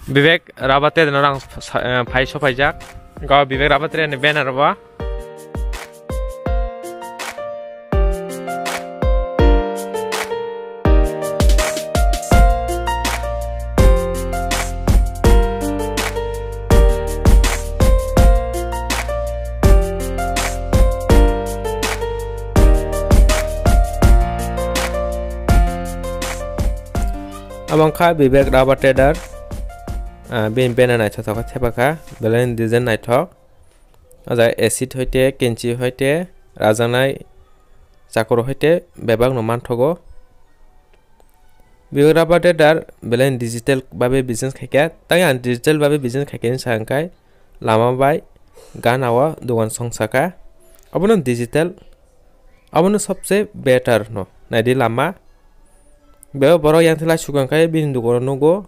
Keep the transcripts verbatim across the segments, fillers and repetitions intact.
Vivek Rabatte no rang sa-, eh, phai sopaijak. Go Vivek Rabatte ni banner bo. Amo wngkha Vivek Rubber Trader, ah, bini banner naithothok khe thepakha, belai ni design naithok. O jaga acid hoite, kenchi hoite, rajaknai chakur hoite bebak no manthogo. Vivek Rubber Trader belai ni digital babe business khaikha, tei ang digital babe business khaikha hinwi sa hwnkhe lama bai gana o dogan songsakha. Obono digital, obono sobse better no. Naidi lama. Bebak borok yang thela sukang khai bini dogano nugo,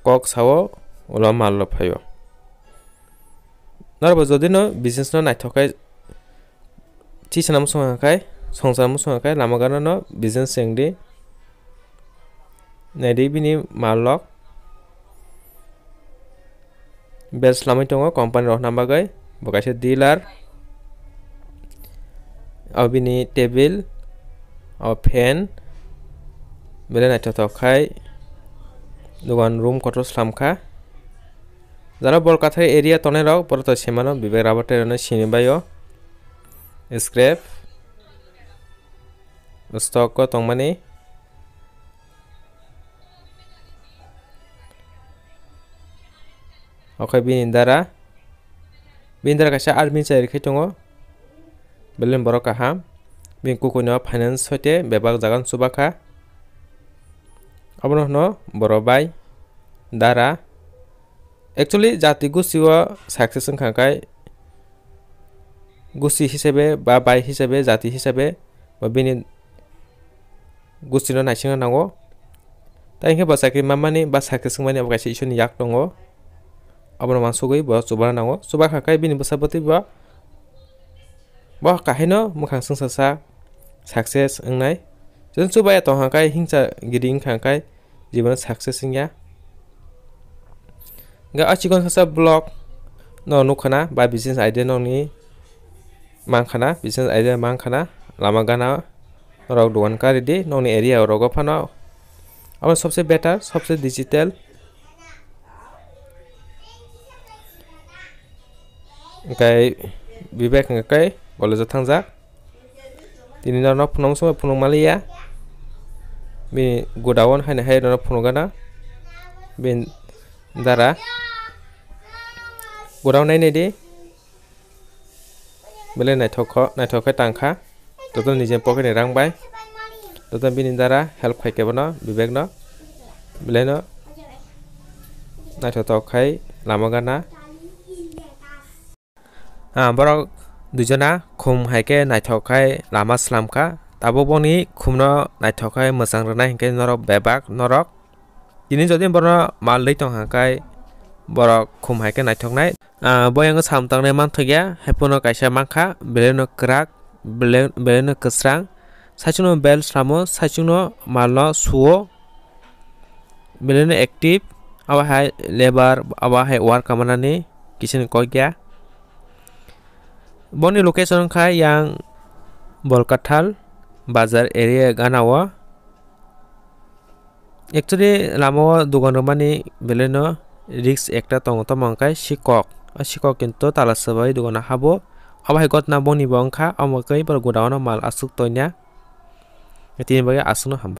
kok sao, ulo mal rok phaio. Norok bo jodi no business no naithok khai, chisana muchung khai, songsana muchung khai, lama gana no business chengdi. Naidi bini mal rok. Bel slamwi tongo company rok hwnna bagwi, bo kaisa dealer. O bini table, o fan, belai naithothok khai dogan room kotor slamkha. Jara bol kathai area tongnai rok, borok to semano Vivek Rubber Trader no sini baio. Scrap stock o tongmani. Okhai bini dara. Bini dara kaisa army chai rikhe tongo. Belai borok kaham. Bini kukuino finance hoite bebak jaga no chubakha. Abono hwno borok bai dara. Actually, jati gosti o success wngkha khe, gosti hisabe ba bai hisabe, jati hisabe, ba bini gosti no naisingna nango. Tai hinkhe bo chakri manmani ba success wngmani abo kaisa Ishwrni yak tongo. Abono uansugwi bo chubana nango. Chubakha khe bini bwsa bwtwi bo, bo kahaino mwkhang swngsa sa success wngnai. Chwng chubaya tongkha khe hingsa giri wngkha khe, jibon success wngya. Ga a chikon sasa vlog no nukha na ba business idea nokni mankha na, business idea mankha na, lama gana rok dogan kari di nokni area rogo phano. Abo sobse better, sobse digital. Hwnkhe Vivek hwnkhe college o thangjak. Tini norok phunuk songwi phunuk maliya. Bini godown haino hai norok phunuk gana. Bini dara. Godown nai nai di. Belai naithok kho, naithok khe tang kha. Joto nijeni pocket ni rang bai. Joto bini dara help khai khe bono, Vivek no. Belai no naithotok khai lama gana. Ah, borok duijona khum hai khe naithok khai lama slam kha. Tabuk boni khum no naithok khai mwchang rwnai hinkhe norok bebak norok. Tini jodi borok mal dei tong hai khe borok khum hai khe naithok nai. Ah, boyang sam tangnai manthok ya, haiphano kaisa mankha, belai no kwrak, belai, belai no kwsrang. Saichung no bel slamo, saichung no mal no suo. Belai no active, abo hai lebar, abo hai work kamanani kisa ni kok ya. Boni location wngkha yang Bolkathal bazar area gana o. Actually, lama o dogan rwmani belai no risk ekta tongo, tamo hwnkhe sikok. O sikok kinto tala swbai dogan o habo. Abo hai gotna boni bo wngkha, omo khe borok godown o mal aswk toina. Tini bagwi aswkno hambai.